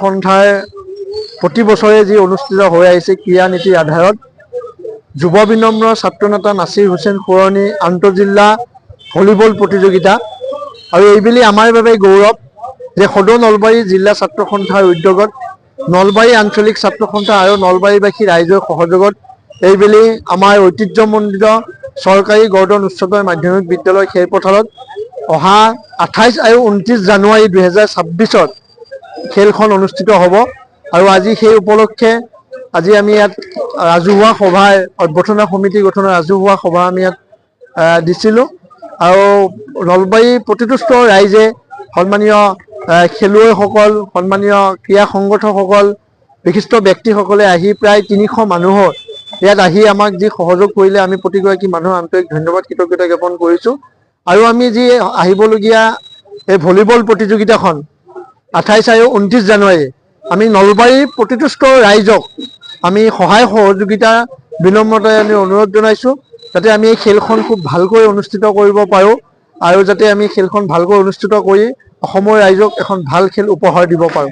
সন্থাৰ প্ৰতি বছৰে যি অনুষ্ঠিত হৈ আহিছে ক্ৰীড়া নীতিৰ আধাৰত যুৱ বিনম্ৰ ছাত্ৰ নেতা নাছিৰ হুছেইন সোঁৱৰণী আন্তঃজিলা ভলীবল প্ৰতিযোগিতা। আৰু এইবেলি আমাৰ বাবে গৌৰৱ যে সদৌ নলবাৰী জিলা ছাত্ৰ সন্থাৰ উদ্যোগত নলবাৰী আঞ্চলিক ছাত্ৰ সন্থা আৰু নলবাৰীবাসী ৰাইজৰ সহযোগত এইবেলি আমাৰ ঐতিহ্যমণ্ডিত চৰকাৰী গৰ্ডন উচ্চতৰ মাধ্যমিক বিদ্যালয় খেলপথাৰত অহা 28 আৰু 29 জানুৱাৰী 2026ত খেলখন অনুষ্ঠিত হ'ব। আৰু আজি সেই উপলক্ষে আজি আমি ইয়াত ৰাজহুৱা সভাৰ অভ্যৰ্থনা সমিতি গঠনৰ ৰাজহুৱা সভা আমি ইয়াত দিছিলোঁ। আৰু নলবাৰী প্ৰতিটো স্তৰৰ ৰাইজে, সন্মানীয় খেলুৱৈসকল, সন্মানীয় ক্ৰীড়া সংগঠকসকল, বিশিষ্ট ব্যক্তিসকলে আহি প্ৰায় 300 মানুহৰ ইয়াত আহি আমাক যি সহযোগ কৰিলে, আমি প্ৰতিগৰাকী মানুহৰ আন্তৰিক ধন্যবাদ, কৃতজ্ঞতা জ্ঞাপন কৰিছোঁ। আৰু আমি যি আহিবলগীয়া এই ভলীবল প্ৰতিযোগিতাখন 28 আৰু 29 জানুৱাৰী, আমি নলবাৰীৰ প্ৰতিটো স্তৰৰ ৰাইজক আমি সহায় সহযোগিতা বিনম্ৰতাৰে আমি অনুৰোধ জনাইছোঁ, যাতে আমি এই খেলখন খুব ভালকৈ অনুষ্ঠিত কৰিব পাৰোঁ আৰু যাতে আমি খেলখন ভালকৈ অনুষ্ঠিত কৰি অসমৰ ৰাইজক এখন ভাল খেল উপহাৰ দিব পাৰোঁ।